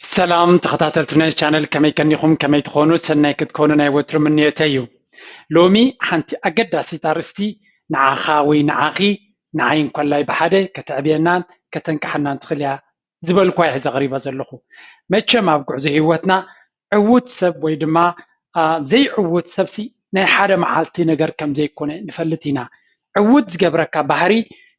ሰላም ተኸታተልቲ ናይ ቻነል፣ ከመይ ቀኒኹም? ከመይ ትኾኑ? ሰናይ ክትኮኑ ናይ ወትሩ ምንዮተይ እዩ። ሎሚ ሓንቲ ኣገዳሲት ኣርእስቲ ንዓኻ ወይ ንዓኺ፣ ንዓይ እንኮላይ ብሓደ ከተዕብየናን ከተንቅሓናን ትኽእል እያ ዝበልኳ እየ ሒዘ ቀሪበ ዘለኹ። መቸም ኣብ ጉዕዞ ህይወትና ዕዉት ሰብ ወይ ድማ ዘይዕዉት ሰብሲ ናይ ሓደ መዓልቲ ነገር ከም ዘይኮነ ንፈልጥ ኢና። ዕዉት ዝገብረካ ባህሪ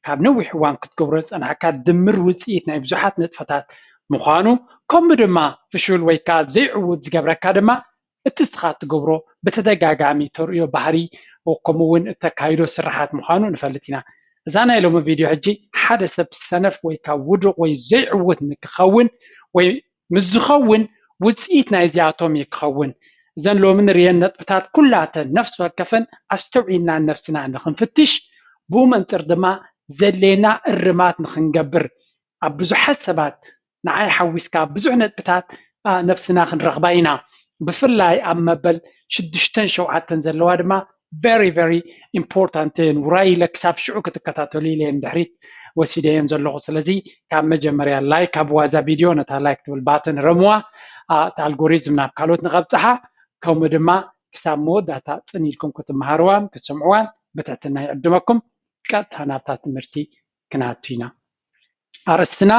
ካብ ነዊሕ እዋን ክትገብሮ ዝጸናሕካ ድምር ውጽኢት ናይ ብዙሓት ንጥፈታት ምዃኑ፣ ከምኡ ድማ ፍሹል ወይ ከዓ ዘይዕዉት ዝገብረካ ድማ እቲ እስኻ ትገብሮ ብተደጋጋሚ ተርእዮ ባህሪ ከምኡ እውን እተካይዶ ስራሓት ምዃኑ ንፈልጥ ኢና። እዛ ናይ ሎሚ ቪድዮ ሕጂ ሓደ ሰብ ሰነፍ ወይ ካብ ውዱቕ ወይ ዘይዕውት ንክኸውን ወይ ምስ ዝኸውን ውፅኢት ናይዚኣቶም እዩ ክኸውን። እዘን ሎሚ ንርእየን ነጥብታት ኩላተን ነፍሲ ወከፈን ኣስተውዒልና ነፍስና ንክንፍትሽ፣ ብኡ መንፅር ድማ ዘድልየና እርማት ንክንገብር፣ ኣብ ብዙሓት ሰባት ንዓይ ሓዊስካ ብዙሕ ነጥብታት ነፍስና ክንረኽባ ኢና። ብፍላይ ኣብ መበል ሽዱሽተን ሸውዓተን ዘለዋ ድማ very very important እየን። ውራይ ኢለ ክሳብ ሽዑ ክትከታተሉ ኢለ እየን ድሕሪት ወሲደየን ዘለኹ። ስለዚ ካብ መጀመርያ ላይክ ኣብ ዋዛ ቪድዮ ነታ ላይክ ትብል ባተን ረምዋ፣ እቲ ኣልጎሪዝም ናብ ካልኦት ንኸብፅሓ፣ ከምኡ ድማ ክሳብ መወዳእታ ፅን ኢልኩም ክትመሃርዋን ክትሰምዕዋን ብትሕትና ይዕድመኩም። ቀጥታ ናብታ ትምህርቲ ክናቱ ኢና። ኣርእስትና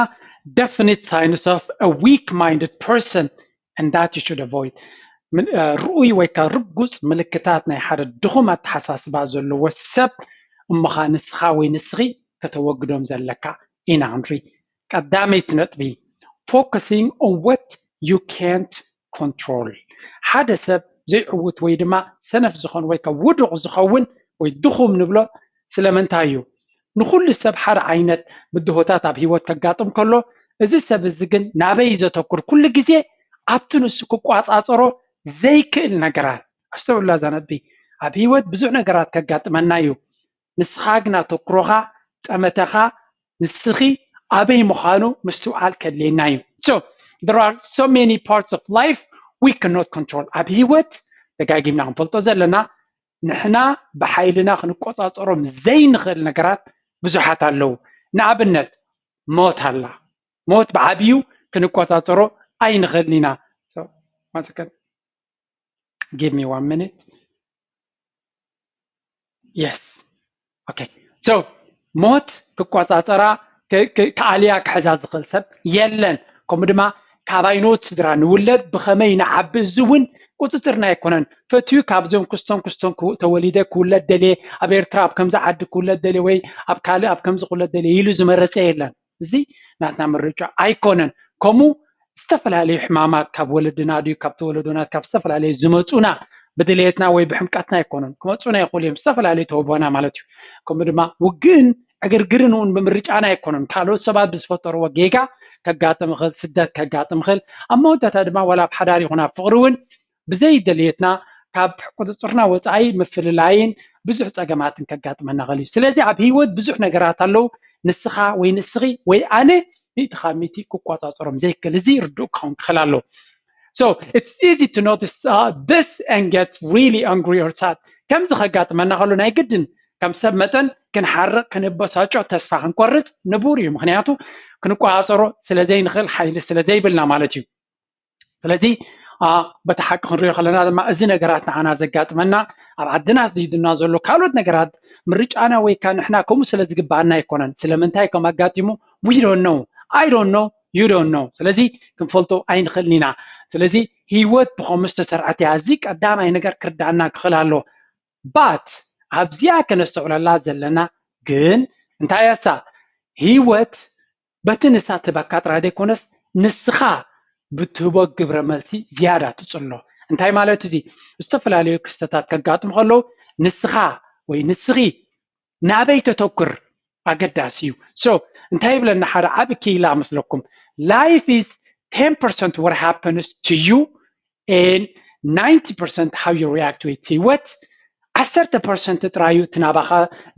definite signs of a weak minded person and that you should avoid። ርኡይ ወይ ከዓ ርጉፅ ምልክታት ናይ ሓደ ድኹም ኣተሓሳስባ ዘለዎ ሰብ እሞ ኸዓ ንስኻ ወይ ንስኺ ከተወግዶም ዘለካ ኢና ክንርኢ። ቀዳመይቲ ነጥቢ፣ focusing on what you can't control። ሓደ ሰብ ዘይዕውት ወይ ድማ ሰነፍ ዝኸውን ወይ ከዓ ውዱቕ ዝኸውን ወይ ድኹም ንብሎ ስለምንታይ እዩ? ንኹሉ ሰብ ሓደ ዓይነት ብድሆታት ኣብ ህይወት ከጋጥም ከሎ፣ እዚ ሰብ እዚ ግን ናበይ ዘተኩር? ኩሉ ግዜ ኣብቲ ንሱ ክቋፃፀሮ ዘይክእል ነገራት። ኣስተውዕላ እዛ ነጥቢ። ኣብ ህይወት ብዙሕ ነገራት ከጋጥመና እዩ። ንስኻ ግን ኣተኩሮኻ፣ ጠመተኻ፣ ንስኺ ኣበይ ምዃኑ ምስትውዓል ከድልየና እዩ። So there are so many parts of life we cannot control። ኣብ ህይወት ደጋጊምና ክንፈልጦ ዘለና ንሕና ብሓይልና ክንቆፃፀሮም ዘይንኽእል ነገራት ብዙሓት ኣለዉ። ንኣብነት ሞት ኣላ። ሞት ብዓብዩ ክንቆፃፀሮ ኣይንኽእልን ኢና። So one second. Give me one minute. Yes. Okay. So ሞት ክቆፃፀራ ክኣልያ ክሕዛ ዝኽእል ሰብ የለን። ከምኡ ድማ ካብ ኣይኖት ስድራ ንውለድ ብኸመይ ንዓቢ እዚ እውን ቁፅፅርና ኣይኮነን። ፈትዩ ካብዞም ክስቶን ክስቶን ተወሊደ ክውለድ ደልየ፣ ኣብ ኤርትራ ኣብ ከምዚ ዓዲ ክውለድ ደልየ ወይ ኣብ ካልእ ኣብ ከምዚ ክውለድ ደልየ ኢሉ ዝመረፀ የለን። እዚ ናትና ምርጫ ኣይኮነን። ከምኡ ዝተፈላለዩ ሕማማት ካብ ወለድና ድዩ ካብ ተወለዶና ካብ ዝተፈላለዩ ዝመፁና ብድሌትና ወይ ብሕምቀትና ኣይኮኑን። ክመፁና ይኽእሉ እዮም ዝተፈላለዩ ተውቦና ማለት እዩ። ከምኡ ድማ ውግእን ዕግርግርን እውን ብምርጫና ኣይኮኑን። ካልኦት ሰባት ብዝፈጠርዎ ጌጋ ከጋጥም ይኽእል፣ ስደት ከጋጥም ይኽእል። ኣብ መወዳእታ ድማ ዋላ ኣብ ሓዳር ይኹን ኣብ ፍቕሪ እውን ብዘይደልየትና ካብ ቁፅፅርና ወፃኢ ምፍልላይን ብዙሕ ፀገማትን ከጋጥመና ይኽእል እዩ። ስለዚ ኣብ ህይወት ብዙሕ ነገራት ኣለዉ ንስኻ ወይ ንስኺ ወይ ኣነ ሚእቲ ካብ ሚእቲ ክቆፃፀሮም ዘይክእል። እዚ ርዱእ ክኸውን ክኽእል ኣለዎ። So it's easy to notice this and get really angry or sad. ከምዚ ከጋጥመና ከሎ ናይ ግድን ከም ሰብ መጠን ክንሓርቕ፣ ክንበሳጮ፣ ተስፋ ክንቆርፅ ንቡር እዩ። ምኽንያቱ ክንቆፃፀሮ ስለ ዘይንኽእል፣ ሓይሊ ስለ ዘይብልና ማለት እዩ። ስለዚ በቲ ሓቂ ክንሪኦ ከለና ድማ እዚ ነገራት ንዓና ዘጋጥመና ኣብ ዓድና ዝድና ዘሎ ካልኦት ነገራት ምርጫና ወይ ከዓ ንሕና ከምኡ ስለ ዝግባኣና ኣይኮነን። ስለምንታይ ከም ኣጋጢሙ we don't know, I don't know, you don't know። ስለዚ ክንፈልጦ ኣይንኽእልን ኢና። ስለዚ ህይወት ብኸምኡ ዝተሰርዐት እያ። እዚ ቀዳማይ ነገር ክርዳኣና ክኽእል ኣሎ። But ኣብዚኣ ከነስተውዕለላ ዘለና ግን እንታይ እያ እሳ? ህይወት በቲ ንሳ ትህበካ ጥራይ ዘይኮነስ ንስኻ ብትህቦ ግብረ መልሲ ዝያዳ ትፅሎ። እንታይ ማለት እዚ? ዝተፈላለዩ ክስተታት ከጋጥሙ ከለዉ ንስኻ ወይ ንስኺ ናበይ ተተኩር ኣገዳሲ እዩ። So እንታይ ይብለና ሓደ ዓቢ ክኢላ መስለኩም? Life is ten percent what happens to you and ninety percent how you react to it። ህይወት ዓሰርተ ፐርሰንት ጥራዩ እቲ ናባኻ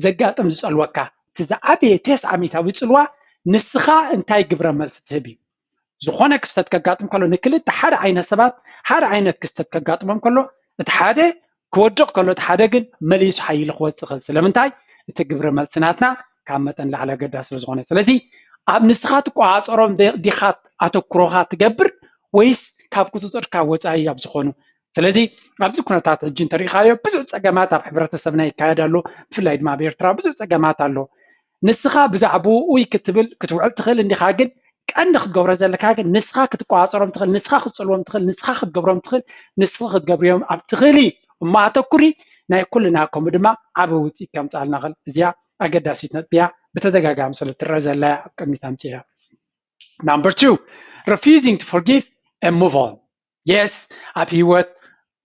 ዘጋጥም ዝጸልወካ። እቲ ዝዓበየ ተስዓ ሚእታዊ ጽልዋ ንስኻ እንታይ ግብረ መልሲ ትህብ እዩ። ዝኾነ ክስተት ከጋጥም ከሎ ንክልተ ሓደ ዓይነት ሰባት ሓደ ዓይነት ክስተት ከጋጥሞም ከሎ እቲ ሓደ ክወድቕ ከሎ እቲ ሓደ ግን መሊሱ ሓይሊ ክወፅእ ይኽእል። ስለምንታይ? እቲ ግብረ መልሲ ናትና ካብ መጠን ላዕሊ ኣገዳሲ ስለ ዝኾነ። ስለዚ ኣብ ንስኻ ትቆፃፀሮም ዲኻ ኣተኩሮኻ ትገብር ወይስ ካብ ቁፅፅርካ ወፃኢ ኣብ ዝኾኑ? ስለዚ ኣብዚ ኩነታት ሕጂ እንተሪኢኻዮ ብዙሕ ፀገማት ኣብ ሕብረተሰብና ይካየድ ኣሎ። ብፍላይ ድማ ኣብ ኤርትራ ብዙሕ ፀገማት ኣሎ። ንስኻ ብዛዕባኡ ክትብል ክትውዕል ትኽእል እንዲኻ፣ ግን ቀንዲ ክትገብሮ ዘለካ ግን ንስኻ ክትቆፃፀሮም ትኽእል፣ ንስኻ ክትፅልዎም ትኽእል፣ ንስኻ ክትገብሮም ትኽእል፣ ንስኻ ክትገብርዮም ኣብ ትኽእሊ እሞ ኣተኩሪ። ናይ ኩልና ከምኡ ድማ ዓቢ ውፅኢት ከምፃልና ኽእል። እዚኣ ኣገዳሲት ነጥቢ እያ፣ ብተደጋጋሚ ስለ ትረአ ዘላ እያ ኣብ ቅድሚት ኣምፅያ። Number two, refusing to forgive and move on. Yes, ኣብ ህይወት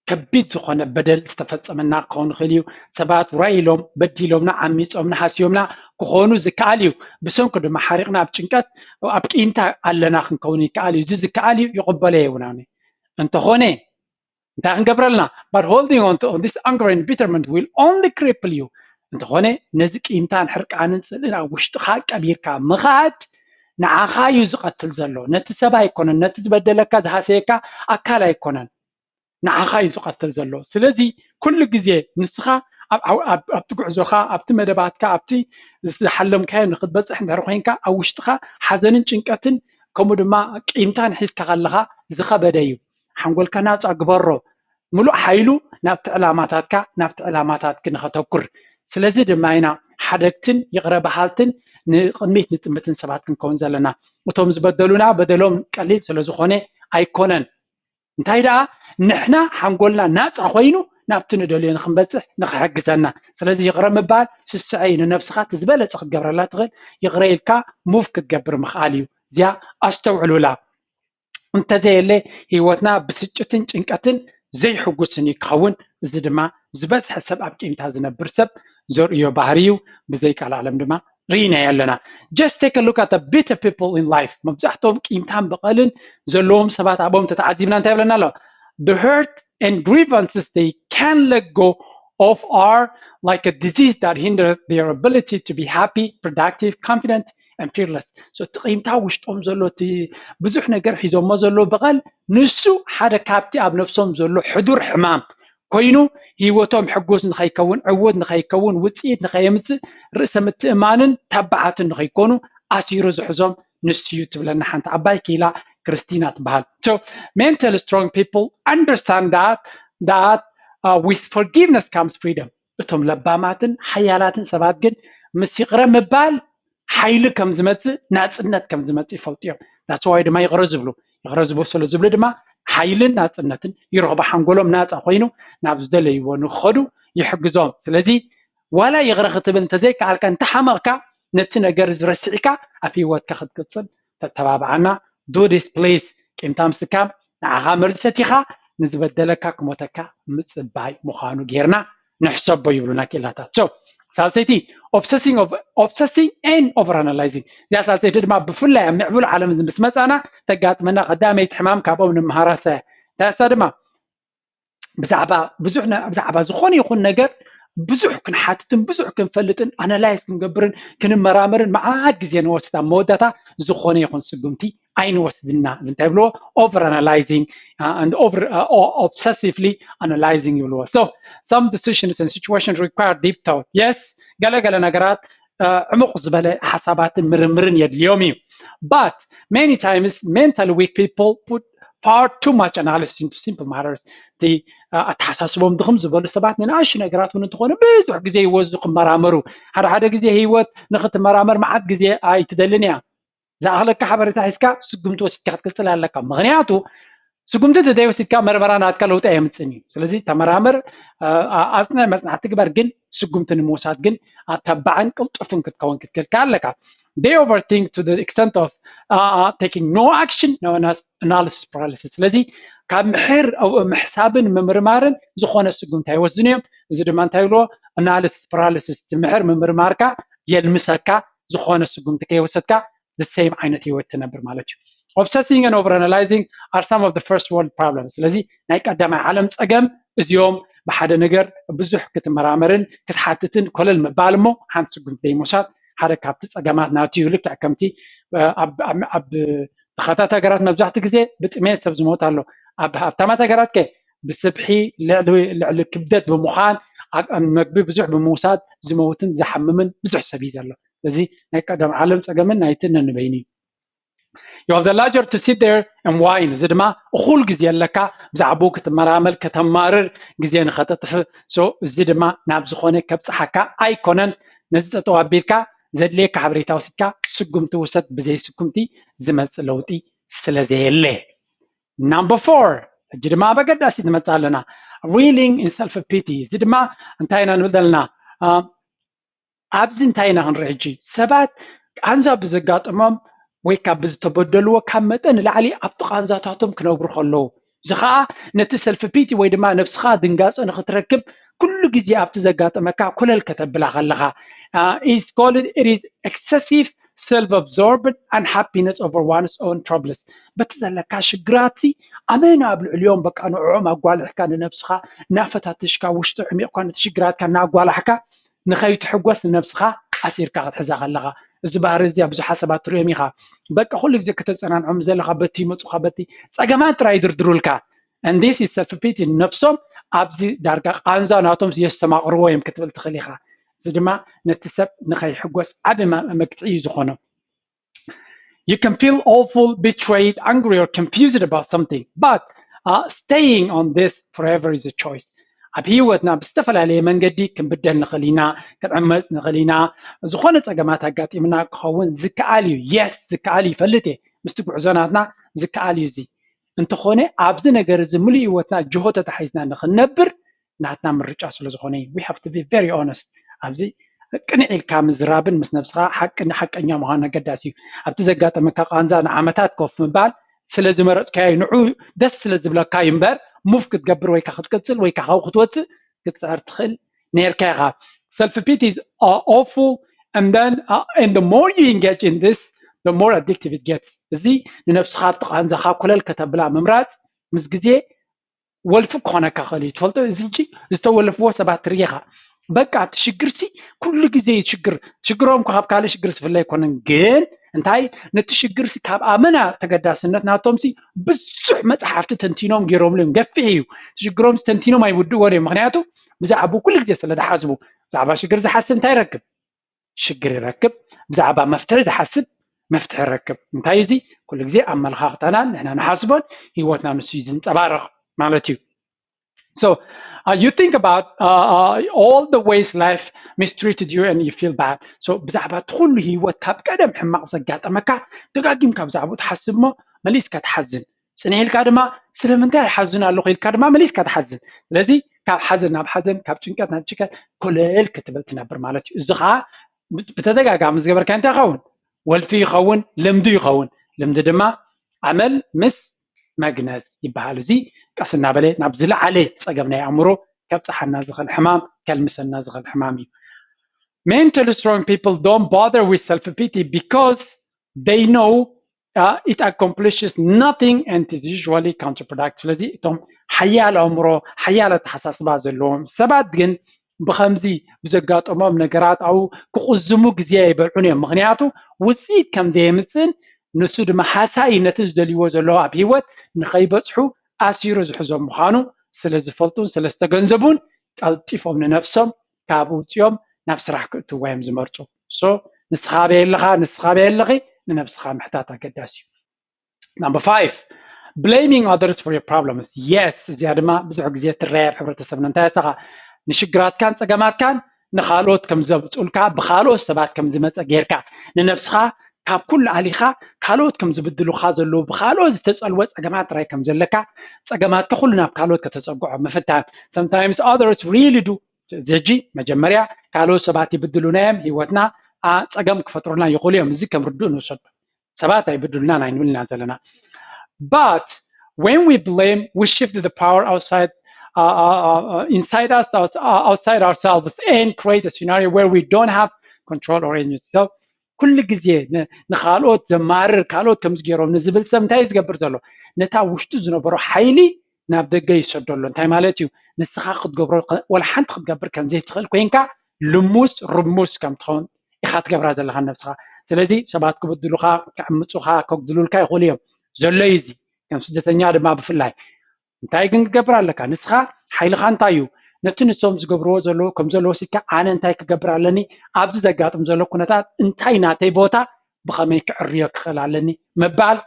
ከቢድ ዝኾነ በደል ዝተፈጸመና ክኸውን ይኽእል እዩ። ሰባት ውራይ ኢሎም በዲሎምና፣ ዓሚጾምና፣ ሃስዮምና ክኾኑ ዝከኣል እዩ። ብሰንኩ ድማ ሓሪቕና ኣብ ጭንቀት፣ ኣብ ቂምታ ኣለና ክንከውን ይከኣል እዩ። እዚ ዝከኣል እዩ፣ ይቕበሎ እየ እውን ኣነ። እንተኾነ እንታይ ክንገብረልና? But holding on to this anger and bitterness will only cripple you. እንተኾነ ነዚ ቂምታን ሕርቃንን ጽልእን ኣብ ውሽጥኻ ቀቢርካ ምኻድ ንዓኻ እዩ ዝቐትል ዘሎ። ነቲ ሰብ ኣይኮነን፣ ነቲ ዝበደለካ ዝሃሰየካ ኣካል ኣይኮነን፣ ንዓኻ እዩ ዝቐትል ዘሎ። ስለዚ ኩሉ ግዜ ንስኻ ኣብ ዓው- ኣብ- ኣብቲ ጉዕዞኻ፣ ኣብቲ መደባትካ፣ ኣብቲ ዝሓለምካዮ ንክትበፅሕ እንድሕር ኮይንካ ኣብ ውሽጥኻ ሓዘንን ጭንቀትን ከምኡ ድማ ቂምታን ሒዝካ ከለኻ ዝኸበደ እዩ። ሓንጎልካ ናፃ ግበሮ። ምሉእ ሓይሉ ናብቲ ዕላማታትካ፣ ናብቲ ዕላማታትኪ ንኸተኩር። ስለዚ ድማ ኢና ሓደግትን ይቕረ በሃልትን ንቕድሚት ንጥምትን ሰባት ክንከውን ዘለና። እቶም ዝበደሉና በደሎም ቀሊል ስለ ዝኾነ ኣይኮነን። እንታይ ደኣ ንሕና ሓንጎልና ናፃ ኮይኑ ናብቲ ንደልዮ ንክንበፅሕ ንክሕግዘና። ስለዚ ይቕረ ምባል ስስዐ እዩ። ንነብስኻ እቲ ዝበለፀ ክትገብረላ ትኽእል ይቕረ ኢልካ ሙቭ ክትገብር ምኽኣል እዩ። እዚኣ ኣስተውዕሉላ። እንተዘየለ ህይወትና ብስጭትን ጭንቀትን ዘይሕጉስን እዩ ክኸውን። እዚ ድማ ዝበዝሐ ሰብ ኣብ ቂምታ ዝነብር ሰብ ዘርእዮ ባህሪ እዩ። ብዘይቃል ዓለም ድማ ርኢናዮ ኣለና። Just take a look at the bitter people in life. መብዛሕትኦም ቂምታን በቐልን ዘለዎም ሰባት ኣብኦም ተተዓዚብና እንታይ ይብለና ኣሎ? The hurt and grievances they can let go of are like a disease that hinder their ability to be happy, productive, confident and fearless. So እቲ ቂምታ ውሽጦም ዘሎ እቲ ብዙሕ ነገር ሒዞሞ ዘሎ በቐል ንሱ ሓደ ካብቲ ኣብ ነብሶም ዘሎ ሕዱር ሕማም ኮይኑ ህይወቶም ሕጉስ ንኸይከውን፣ ዕዉት ንኸይከውን፣ ውፅኢት ንኸየምፅእ፣ ርእሰ ምትእማንን ተባዓትን ንኸይኮኑ ኣሲሩ ዝሕዞም ንሱ እዩ ትብለና ሓንቲ ዓባይ ክኢላ ክርስቲና ትበሃል። So mentally strong people understand that that uh, with forgiveness comes freedom. እቶም ለባማትን ሓያላትን ሰባት ግን ምስ ይቕረ ምባል ሓይሊ ከም ዝመፅእ፣ ናፅነት ከም ዝመፅእ ይፈልጡ እዮም። That's why ድማ ይቕረ ዝብሉ። ይቕረ ዝብሉ ስለ ዝብሉ ድማ ሓይልን ናፅነትን ይረኽቡ። ሓንጎሎም ናፃ ኮይኑ ናብ ዝደለይዎ ንክኸዱ ይሕግዞም። ስለዚ ዋላ ይቕረ ክትብል እንተዘይከኣልካ፣ እንተሓመቕካ ነቲ ነገር እዚ ረሲዕካ ኣብ ህይወትካ ክትቅፅል ተተባብዓና። Do this please። ቂምታ ምስካም ንዓኻ መርዚ ሰቲኻ ንዝበደለካ ክሞተካ ምፅባይ ምዃኑ ጌርና ንሕሰቦ ይብሉና ክኢላታት። So ሳልሰይቲ obsessing of obsessing and over analyzing። እዚኣ ሳልሰይቲ ድማ ብፍላይ ኣብ ምዕቡል ዓለም ምስ መፃና ተጋጥመና ቀዳመይቲ ሕማም ካብኦም ንምሃራሳ እያ። እንታይ እሳ ድማ ብዛዕባ ብዙሕ ነ- ብዛዕባ ዝኾነ ይኹን ነገር ብዙሕ ክንሓትትን ብዙሕ ክንፈልጥን ኣናላይዝ ክንገብርን ክንመራመርን መዓት ግዜ ንወስድ። ኣብ መወዳእታ ዝኾነ ይኹን ስጉምቲ ኣይንወስድና። እዚ እንታይ ብልዎ? Over analyzing and over obsessively analyzing ይብልዎ። So some decisions and situations require deep thought. Yes, ገለ ገለ ነገራት ዕሙቕ ዝበለ ሓሳባትን ምርምርን የድልዮም እዩ። But many times mentally weak people put far too much analysis into simple matters. እቲ ኣተሓሳስቦም ድኽም ዝበሉ ሰባት ንንኣሽቱ ነገራት እውን እንተኾነ ብዙሕ ግዜ ይወስዱ ክመራመሩ። ሓደ ሓደ ግዜ ህይወት ንክትመራመር መዓት ግዜ ኣይትደልን እያ። ዝኣኽለካ ሓበሬታ ሒዝካ ስጉምቲ ወሲድካ ክትቅፅል ኣለካ። ምክንያቱ ስጉምቲ እንተዘይወሲድካ መርመራ ናትካ ለውጢ ኣየምፅን እዩ። ስለዚ ተመራመር፣ ኣፅንዕ፣ መፅናዕቲ ግበር፣ ግን ስጉምቲ ንምውሳድ ግን ኣተባዕን ቅልጡፍን ክትከውን ክትክልካ ኣለካ። They overthink to the extent of taking no action, known as analysis paralysis. ስለዚ ካብ ምሕር ምሕሳብን ምምርማርን ዝኾነ ስጉምቲ ኣይወስድን እዮም። እዚ ድማ እንታይ ይብልዎ? Analysis paralysis። ምሕር ምምርማርካ የልምሰካ፣ ዝኾነ ስጉምቲ ከይወሰድካ the same ዓይነት ህይወት ትነብር ማለት እዩ። Obsessing and overanalyzing are some of the first world problems. ስለዚ ናይ ቀዳማይ ዓለም ፀገም እዚኦም ብሓደ ነገር ብዙሕ ክትመራመርን ክትሓትትን ኮለል ምባል እሞ ሓንቲ ስጉምቲ ዘይምውሳድ ሓደ ካብቲ ፀገማት ናቱ እዩ። ልክዕ ከምቲ ኣብ ተኻታት ሃገራት መብዛሕትኡ ግዜ ብጥሜት ሰብ ዝሞት ኣሎ። ኣብ ሃብታማት ሃገራት ከ ብስብሒ ልዕሊ ክብደት ብምዃን መግቢ ብዙሕ ብምውሳድ ዝመውትን ዝሓምምን ብዙሕ ሰብ እዩ ዘሎ። እዚ ናይ ቀደም ዓለም ፀገምን ናይቲ ነንበይኑ እዩ። You have the leisure to sit there and whine. እዚ ድማ እኹል ግዜ ኣለካ ብዛዕባኡ ክትመራመር ከተማርር ግዜ ንኸተጥፍእ። So እዚ ድማ ናብ ዝኾነ ከብፅሓካ ኣይኮነን። ነዚ ጠጠው ኣቢልካ ዘድልየካ ሓበሬታ ወሲድካ ስጉምቲ ውሰድ። ብዘይ ስጉምቲ ዝመፅእ ለውጢ ስለ ዘየለ። Number four፣ ሕጂ ድማ ኣብ ኣገዳሲ ትመፅእ ኣለና። Reeling in self pity። እዚ ድማ እንታይ ኢና ንብል ዘለና? ኣብዚ እንታይ ኢና ክንርኢ ሕጂ? ሰባት ቃንዛ ብዘጋጥሞም ወይ ካብ ብዝተበደልዎ ካብ መጠን ንላዕሊ ኣብቲ ቃንዛታቶም ክነብሩ ከለዉ፣ እዚ ከዓ ነቲ ሰልፍ ፒቲ ወይ ድማ ነብስኻ ድንጋፀ ንክትረክብ ኩሉ ግዜ ኣብቲ ዘጋጠመካ ኮለል ከተብላ ከለኻ is called it is excessive self absorbed unhappiness over one's own troubles። በቲ ዘለካ ሽግራትሲ ኣመና ኣብ ልዕሊኦም በቃ ንዕኦም ኣጓልሕካ ንነብስኻ እናፈታተሽካ ውሽጢ ዕሚቕኳ ነቲ ሽግራትካ እናጓላሕካ ንኸይትሕጎስ ንነብስኻ ኣሲርካ ክትሕዛ ከለኻ። እዚ ባህሪ እዚ ኣብ ብዙሓት ሰባት ትሪኦም ኢኻ። በቃ ኩሉ ግዜ ከተጸናንዖም ዘለኻ በቲ ይመጹኻ በቲ ጸገማት ጥራይ ይድርድሩልካ። And this is self pity። ነብሶም ኣብዚ ዳርጋ ቃንዛ ናቶም የስተማቕርዎ እዮም ክትብል ትኽእል ኢኻ። እዚ ድማ ነቲ ሰብ ንኸይሕጎስ ዓቢ መግትዒ እዩ ዝኾኖ። You can feel awful, betrayed, angry or confused about something, but uh, staying on this forever is a choice. ኣብ ህይወትና ብዝተፈላለየ መንገዲ ክንብደል ንኽእል ኢና፣ ክንዕመፅ ንኽእል ኢና። ዝኾነ ፀገማት ኣጋጢምና ክኸውን ዝከኣል እዩ። የስ ዝከኣል ይፈልጥ እየ። ምስቲ ጉዕዞ ናትና ዝከኣል እዩ። እዚ እንተኾነ ኣብዚ ነገር እዚ ሙሉእ ህይወትና ጅሆ ተታሒዝና ንኽንነብር ናትና ምርጫ ስለ ዝኾነ እዩ። We have to be very honest። ኣብዚ ቅንዕ ኢልካ ምዝራብን ምስ ነብስኻ ሓቂ ሓቀኛ ምዃን ኣገዳሲ እዩ። ኣብቲ ዘጋጠመካ ቃንዛ ንዓመታት ኮፍ ምባል ስለ ዝመረፅካዮ ንዑ ደስ ስለ ዝብለካ እዩ እምበር ሙቭ ክትገብር ወይ ከዓ ክትቅፅል ወይ ከዓ ካብኡ ክትወፅእ ክትፅዕር ትኽእል ነርካ ኢኻ። Self pity is uh, awful and then uh, and the more you engage in this, the more addictive it gets። እዚ ንነብስኻ ኣብቲ ቃንዛኻ ኮለል ከተብላ ምምራፅ ምስ ግዜ ወልፊ ክኾነካ ክእል እዩ። ትፈልጦ እዚ ሕጂ ዝተወለፍዎ ሰባት ትርኢ ኢኻ። በቃ እቲ ሽግርሲ ኩሉ ግዜ እዩ ሽግር። ሽግሮም ካብ ካልእ ሽግር ዝፍለ ኣይኮነን፣ ግን እንታይ ነቲ ሽግርሲ ካብ ኣመና ተገዳስነት ናቶምሲ ብዙሕ መፅሓፍቲ ተንቲኖም ገይሮምሉ እዮም። ገፊሕ እዩ ሽግሮም ተንቲኖም ኣይውድእዎን እዮም። ምክንያቱ ብዛዕባኡ ኩሉ ግዜ ስለ ዝሓስቡ ብዛዕባ ሽግር ዝሓስብ እንታይ ይረክብ? ሽግር ይረክብ። ብዛዕባ መፍትሒ ዝሓስብ መፍትሒ ይረክብ። እንታይ እዚ ኩሉ ግዜ ኣመለኻኽታናን ንሕና ንሓስቦን ህይወትና ንሱ እዩ ዝንፀባረቕ ማለት እዩ። So uh, you think about uh, uh, all the ways life mistreated you and you feel bad. So ብዛዕባ እቲ ኩሉ ህይወት ካብ ቀደም ሕማቕ ዘጋጠመካ ደጋጊምካ ብዛዕባኡ ትሓስብ እሞ መሊስካ ትሓዝን። ፅንሕ ኢልካ ድማ ስለምንታይ ይሓዝን ኣለኹ ኢልካ ድማ መሊስካ ትሓዝን። ስለዚ ካብ ሓዘን ናብ ሓዘን ካብ ጭንቀት ናብ ጭንቀት ኮለል ክትብል ትነብር ማለት እዩ። እዚ ከዓ ብተደጋጋሚ ዝገበርካ እንታይ ይኸውን? ወልፊ ይኸውን፣ ልምዲ ይኸውን። ልምዲ ድማ ኣመል ምስ መግነዝ ይበሃል። እዚ ቀስ እናበለ ናብ ዝለዓለ ፀገም ናይ ኣእምሮ ከብፀሓና ዝኽእል ሕማም ከልምሰና ዝኽእል ሕማም እዩ። Mentally strong people don't bother with self pity because they know uh, it accomplishes nothing and is usually counterproductive። ስለዚ እቶም ሓያል ኣእምሮ ሓያል ኣተሓሳስባ ዘለዎም ሰባት ግን ብከምዚ ብዘጋጠሞም ነገራት ኣብኡ ክቕዝሙ ግዜ ኣይበልዑን እዮም። ምክንያቱ ውፅኢት ከም ዘየምፅእን ንሱ ድማ ሃሳኢ ነቲ ዝደልይዎ ዘለዉ ኣብ ህይወት ንኸይበፅሑ ኣሲሩ ዝሕዞም ምዃኑ ስለ ዝፈልጡን ስለ ዝተገንዘቡን ቀልጢፎም ንነብሶም ካብ ውፅኦም ናብ ስራሕ ክእትዋ እዮም ዝመርፁ። So ንስኻ ኣበይ ኣለኻ ንስኻ ኣበይ ኣለኺ ንነብስኻ ምሕታት ኣገዳሲ እዩ። Number five, blaming others for your problems. Yes እዚኣ ድማ ብዙሕ ግዜ ትረያ ኣብ ሕብረተሰብና እንታይ ኣሳኻ ንሽግራትካን ፀገማትካን ንካልኦት ከም ዘብፁልካ ብካልኦት ሰባት ከም ዝመፀ ጌርካ ንነብስኻ ካብ ኩሉ ኣሊኻ ካልኦት ከም ዝብድሉኻ ዘለዉ ብካልኦት ዝተፀልወ ፀገማት ጥራይ ከም ዘለካ ፀገማትካ ኩሉ ናብ ካልኦት ከተፀግዖ ምፍታን። Sometimes others really do። እዚ ሕጂ መጀመርያ ካልኦት ሰባት ይብድሉና እዮም ህይወትና ፀገም ክፈጥሩልና ይኽእሉ እዮም። እዚ ከም ርዱእ ንውሰዶ። ሰባት ኣይብድሉናን ኣይንብልና ዘለና። But when we blame, we shift the power outside uh, uh, uh, inside us, outs- uh, outside ourselves, and create a scenario where we don't have control or agency. So ኩሉ ግዜ ን- ንካልኦት ዘማርር ካልኦት ከምዚ ገይሮም ንዝብል ሰብ እንታይ እዩ ዝገብር ዘሎ? ነታ ውሽጡ ዝነበሮ ሓይሊ ናብ ደገ ይሰዶ ኣሎ። እንታይ ማለት እዩ? ንስኻ ክትገብሮ ከ- ወላ ሓንቲ ክትገብር ከም ዘይትኽእል ኮይንካ ልሙስ ርሙስ ከም ትኸውን ኢኻ ትገብራ ዘለኻ ነብስኻ። ስለዚ ሰባት ክብድሉኻ፣ ክዕምፁኻ፣ ከጉድሉልካ ይኽእሉ እዮም። ዘሎ እዩ እዚ። ከም ስደተኛ ድማ ብፍላይ እንታይ ግን ክትገብር ኣለካ? ንስኻ ሓይልኻ እንታይ እዩ? ነቲ ንሶም ዝገብርዎ ዘለዉ ከም ዘለዉ ወሲድካ ኣነ እንታይ ክገብር ኣለኒ? ኣብዚ ዘጋጥም ዘሎ ኩነታት እንታይ ናተይ ቦታ ብኸመይ ክዕርዮ ክኽእል ኣለኒ ምባል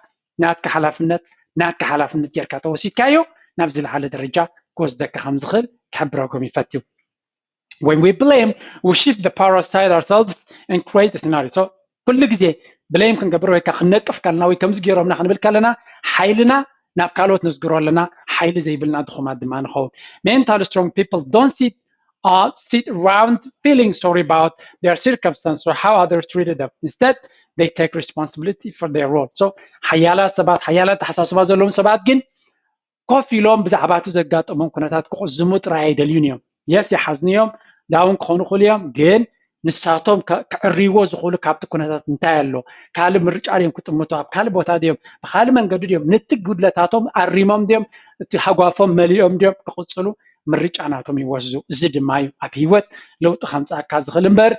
ናትካ ሓላፍነት ናትካ ሓላፍነት ጌርካ ተወሲድካዮ ናብ ዝለዓለ ደረጃ ክወስደካ ከም ዝኽእል ክሕብረኩም ይፈትዩ። When we blame, we shift the power outside ourselves and create a scenario. So ኩሉ ግዜ ብሌም ክንገብር ወይ ከዓ ክንነቅፍ ከለና ወይ ከምዚ ገይሮምና ክንብል ከለና ሓይልና ናብ ካልኦት ነዝግሮ ኣለና። ሓይሊ ዘይብልና ድኹማት ድማ ንኸውን። Mental strong people don't sit uh, sit around feeling sorry about their circumstance or how others treated them. Instead, they take responsibility for their role. So ሓያላት ሰባት ሓያላት ተሓሳስባ ዘለዎም ሰባት ግን ኮፍ ኢሎም ብዛዕባ እቲ ዘጋጠሞም ኩነታት ክቕዝሙ ጥራይ ኣይደልዩን እዮም። የስ ይሓዝኑ እዮም፣ ዳውን ክኾኑ ክእሉ እዮም፣ ግን ንሳቶም ክዕርይዎ ዝኽእሉ ካብቲ ኩነታት እንታይ ኣሎ፣ ካልእ ምርጫ ድዮም ክጥምቱ፣ ኣብ ካልእ ቦታ ድዮም፣ ብካልእ መንገዲ ድዮም፣ ነቲ ጉድለታቶም ኣሪሞም ድዮም፣ እቲ ሃጓፎም መሊኦም ድዮም ክቕፅሉ ምርጫ ናቶም ይወስዱ። እዚ ድማ እዩ ኣብ ህይወት ለውጢ ከምፅኣካ ዝኽእል እምበር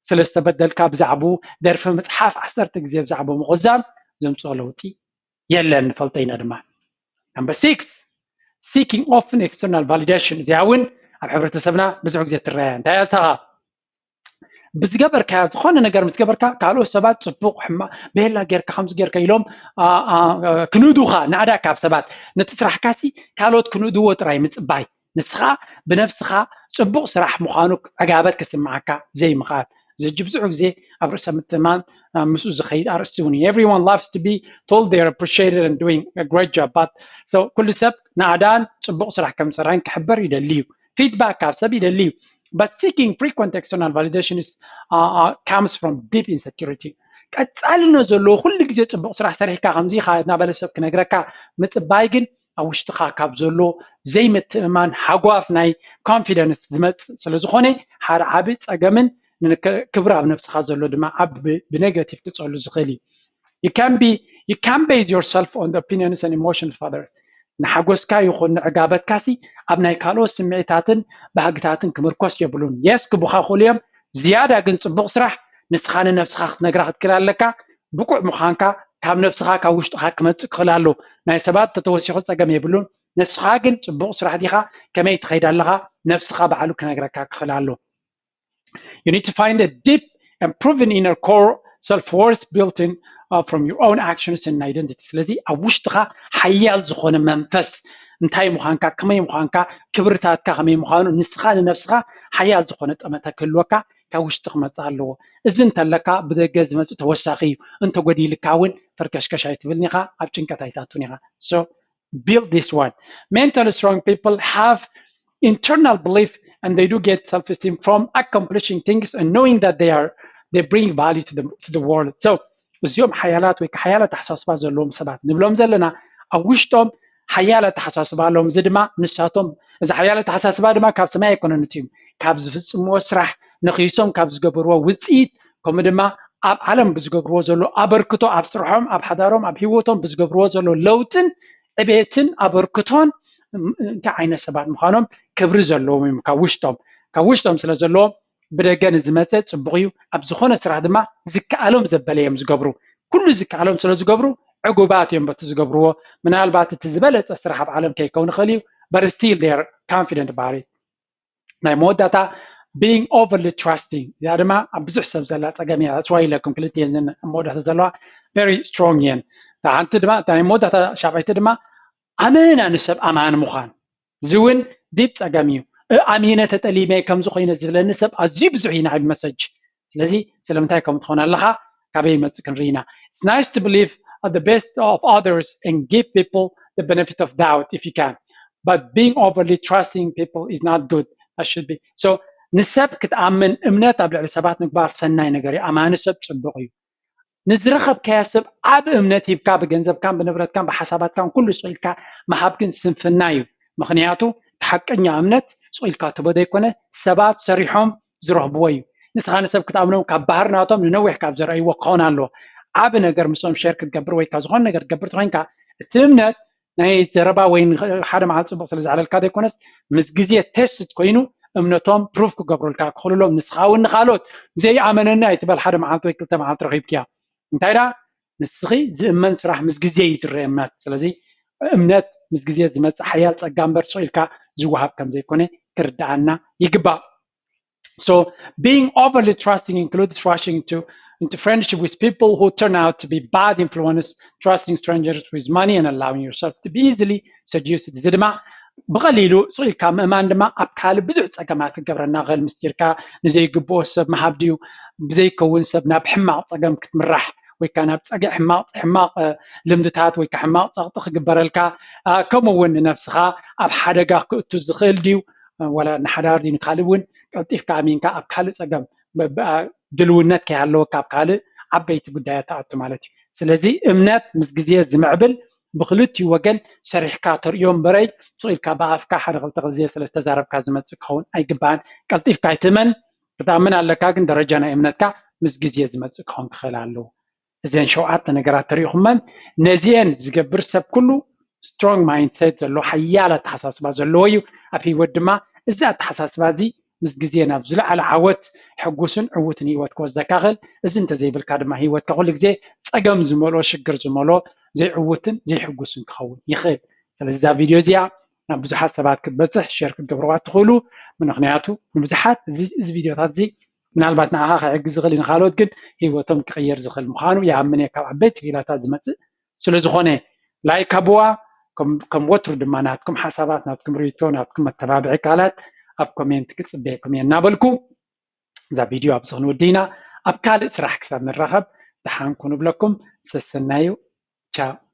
ስለ ዝተበደልካ ብዛዕባኡ ደርፊ ምፅሓፍ፣ ዓሰርተ ግዜ ብዛዕባኡ ምቑዛም ዘምፅኦ ለውጢ የለን። ንፈልጦ ኢና ድማ። Number six, seeking often external validation። እዚኣ እውን ኣብ ሕብረተሰብና ብዙሕ ግዜ ትረኣያ። እንታይ እያ ንስኻ? ብዝገበርካዮ ዝኾነ ነገር ምስ ገበርካ ካልኦት ሰባት ፅቡቕ ሕማቕ ቤላ ጌርካ ከምዚ ጌርካ ኢሎም ክንእዱኻ ናዕዳ ካብ ሰባት ነቲ ስራሕካሲ ካልኦት ክንእድዎ ጥራይ ምፅባይ ንስኻ ብነብስኻ ፅቡቕ ስራሕ ምዃኑ ዕጋበት ክስምዓካ ዘይምኽኣል እዚ ሕጂ ብዙሕ ግዜ ኣብ ርእሰ ምትእምማን ምስኡ ዝኸይድ ኣርእስቲ እውን እዩ። Everyone loves to be told they are appreciated and doing a great job but so ኩሉ ሰብ ናዕዳን ፅቡቕ ስራሕ ከም ዝሰራሕን ክሕበር ይደሊ እዩ። ፊድባክ ካብ ሰብ ይደሊ እዩ። But seeking frequent external validation is uh, uh, comes from deep insecurity. ቀፃልነት ዘለዎ ኩሉ ግዜ ፅቡቕ ስራሕ ሰሪሕካ ከምዚ ኢኻ እናበለ ሰብ ክነግረካ ምፅባይ ግን ኣብ ውሽጥኻ ካብ ዘሎ ዘይምትእማን ሓጓፍ ናይ confidence ዝመፅእ ስለ ዝኾነ ሓደ ዓቢ ፀገምን ክብሪ ኣብ ነብስኻ ዘሎ ድማ ዓቢ ብነገቲቭ ክፀሉ ዝኽእል እዩ። You can be you can base yourself on the opinions and emotions of others. ንሓጎስካ ይኹን ንዕጋበትካሲ ኣብ ናይ ካልኦት ስምዒታትን ባህግታትን ክምርኮስ የብሉን። የስ ክቡኻ ክእሉ እዮም። ዝያዳ ግን ፅቡቕ ስራሕ ንስኻ ንነብስኻ ክትነግራ ክትክእል ኣለካ። ብቁዕ ምዃንካ ካብ ነብስኻ ካብ ውሽጥኻ ክመፅእ ክኽእል ኣሎ። ናይ ሰባት ተተወሲኹ ፀገም የብሉን። ንስኻ ግን ፅቡቕ ስራሕ ዲኻ ከመይ ትኸይድ ኣለኻ ነብስኻ ባዕሉ ክነግረካ ክኽእል ኣሎ። You need to find a deep and proven inner core self-worth built in uh, from your own actions and identity. ስለዚ ኣብ ውሽጥኻ ሓያል ዝኾነ መንፈስ እንታይ ምዃንካ ከመይ ምዃንካ ክብርታትካ ከመይ ምዃኑ ንስኻ ንነብስኻ ሓያል ዝኾነ ጠመተ ክህልወካ ካብ ውሽጢ ክመፅእ ኣለዎ። እዚ እንተለካ ብደገ ዝመፅእ ተወሳኺ እዩ። እንተጎዲልካ እውን ፈርከሽከሽ ኣይትብልን ኢኻ፣ ኣብ ጭንቀት ኣይትኣቱን ኢኻ። So build this one. Mentally strong people have internal belief and they do get self-esteem from accomplishing things and knowing that they are they bring value to the to the world. So እዚኦም ሓያላት ወይ ሓያላት ኣተሓሳስባ ዘለዎም ሰባት ንብሎም ዘለና ኣብ ውሽጦም ሓያል ኣተሓሳስባ ኣለዎም። እዚ ድማ ንሳቶም እዚ ሓያል ኣተሓሳስባ ድማ ካብ ሰማይ ኣይኮነን እትዩ ካብ ዝፍፅምዎ ስራሕ ነኺሶም ካብ ዝገብርዎ ውፅኢት ከምኡ ድማ ኣብ ዓለም ብዝገብርዎ ዘሎ ኣበርክቶ ኣብ ስርሖም ኣብ ሓዳሮም ኣብ ህይወቶም ብዝገብርዎ ዘሎ ለውጥን ዕቤትን ኣበርክቶን እንታይ ዓይነት ሰባት ምዃኖም ክብሪ ዘለዎም እዮም። ካብ ውሽጦም ካብ ውሽጦም ስለ ዘለዎም ብደገ ንዝመፀ ፅቡቕ እዩ። ኣብ ዝኾነ ስራሕ ድማ ዝከኣሎም ዘበለ እዮም ዝገብሩ። ኩሉ ዝከኣሎም ስለ ዝገብሩ ዕጉባት እዮም በቲ ዝገብርዎ። ምናልባት እቲ ዝበለፀ ስራሕ ኣብ ዓለም ከይከውን ይኽእል እዩ። But still they are confident about it. ናይ መወዳእታ being overly trusting እዚኣ ድማ ኣብ ብዙሕ ሰብ ዘላ ፀገም እያ። That's why ኢለኩም ክልቲኤን እዘን ኣብ መወዳእታ ዘለዋ very strong እየን። ሓንቲ ድማ ናይ መወዳእታ ሻብዐይቲ ድማ ኣመና ንሰብ ኣማኒ ምዃን እዚ እውን ዲፕ ፀገም እዩ። ኣሚነ ተጠሊመ ከምዚ ኮይነ ዝብለኒ ሰብ ኣዝዩ ብዙሕ እዩ ንዓይ ብመሰጅ። ስለዚ ስለምንታይ ከም ትኾን ኣለኻ ካበይ ይመፅእ ክንርኢ ኢና። It's nice to believe the best of others and give people the benefit of doubt if you can. But being overly trusting people is not good. That should be so ንሰብ ክትኣምን እምነት ኣብ ልዕሊ ሰባት ምግባር ሰናይ ነገር እዩ። ኣማኒ ሰብ ፅቡቕ እዩ። ንዝረኸብካዮ ሰብ ዓብ እምነት ሂብካ ብገንዘብካን ብንብረትካን ብሓሳባትካን ኩሉ ስቕ ኢልካ ምሃብ ግን ስንፍና እዩ። ምኽንያቱ እቲ ሓቀኛ እምነት ስቕ ኢልካ ትቦ ዘይኮነ ሰባት ሰሪሖም ዝረኽብዎ እዩ። ንስኻ ንሰብ ክትኣምኖም ካብ ባህር ናቶም ንነዊሕ ካብ ዘርኣይዎ ክኸውን ኣለዎ። ዓብ ነገር ምስኦም ሸር ክትገብር ወይ ካብ ዝኾነ ነገር ትገብር ተኮይንካ እቲ እምነት ናይ ዘረባ ወይ ሓደ መዓል ፅቡቕ ስለ ዘዕለልካ ዘይኮነስ ምስ ግዜ ቴስት ኮይኑ እምነቶም ፕሩፍ ክገብሩልካ ክኽእሉሎም ንስኻ እውን ንካልኦት ዘይኣመነኒ ኣይትበል። ሓደ መዓልቲ ወይ ክልተ መዓልቲ ረኺብክያ እንታይ ዳ ንስኺ ዝእመን ስራሕ ምስ ግዜ እዩ ዝረአ እምነት። ስለዚ እምነት ምስ ግዜ ዝመፅእ ሓያል ፀጋ እምበር ስቕ ኢልካ ዝወሃብ ከም ዘይኮነ ክርድኣና ይግባእ። So being overly trusting includes rushing to into friendship with people who turn out to be bad influence, trusting strangers with money and allowing yourself to be easily seduced. እዚ ድማ ብቐሊሉ ስቕ ኢልካ ምእማን ድማ ኣብ ካልእ ብዙሕ ፀገማት ክገብረና ክእል። ምስጢርካ ንዘይግብኦ ሰብ ምሃብ ድዩ? ብዘይከውን ሰብ ናብ ሕማቕ ፀገም ክትምራሕ ወይ ከዓ ናብ ፀገ ሕማቕ ሕማቕ ልምድታት ወይ ከዓ ሕማቕ ፀቕጢ ክግበረልካ፣ ከምኡ እውን ንነብስኻ ኣብ ሓደጋ ክእቱ ዝኽእል ድዩ? ወላ ንሓዳር ድዩ ንካልእ እውን ቀልጢፍካ ኣሚንካ ኣብ ካልእ ፀገም ድልውነት ከይሃለወካ ኣብ ካልእ ዓበይቲ ጉዳያት ትኣቱ ማለት እዩ። ስለዚ እምነት ምስ ግዜ ዝምዕብል ብክልቲኡ ወገን ሰሪሕካ ተርእዮ እምበረይ ስቕ ኢልካ ብኣፍካ ሓደ ክልተ ግዜ ስለዝተዛረብካ ዝመፅእ ክኸውን ኣይግባእን። ቀልጢፍካ ኣይትእመን። ክትኣምን ኣለካ፣ ግን ደረጃ ናይ እምነትካ ምስ ግዜ ዝመፅእ ክኸውን ክኽእል ኣለዎ። እዘን ሸውዓተ ነገራት ተሪኢኹመን፣ ነዚአን ዝገብር ሰብ ኩሉ ስትሮንግ ማይንድሴት ዘለዎ፣ ሓያል ኣተሓሳስባ ዘለዎ እዩ። ኣብ ህይወት ድማ እዚ ኣተሓሳስባ እዚ ምስ ግዜ ናብ ዝለዓለ ዓወት፣ ሕጉስን ዕዉትን ህይወት ክወስደካ ይኽእል። እዚ እንተዘይብልካ ድማ ህይወትካ ኩሉ ግዜ ፀገም ዝመልኦ፣ ሽግር ዝመልኦ፣ ዘይዕውትን ዘይሕጉስን ክኸውን ይኽእል። ስለዚ እዛ ቪድዮ እዚኣ ናብ ብዙሓት ሰባት ክትበፅሕ ሸር ክትገብርዋ ትኽእሉ። ምክንያቱ ንብዙሓት እዚ ቪድዮታት እዚ ምናልባት ንዓኻ ክሕግዝ ዝኽእል እዩ፣ ንካልኦት ግን ህይወቶም ክቕየር ዝኽእል ምዃኑ ይኣምን እየ። ካብ ዓበይቲ ክኢላታት ዝመፅእ ስለ ዝኾነ ላይክ ሃብዋ። ከም ወትሩ ድማ ናትኩም ሓሳባት፣ ናትኩም ርእይቶ፣ ናትኩም መተባብዒ ቃላት ኣብ ኮሜንት ክፅበየኩም እየ እናበልኩ እዛ ቪድዮ ኣብዚ ክንውዲ ኢና። ኣብ ካልእ ስራሕ ክሳብ ንራኸብ ደሓን ኩኑ እብለኩም። ሰሰናዩ። ቻው።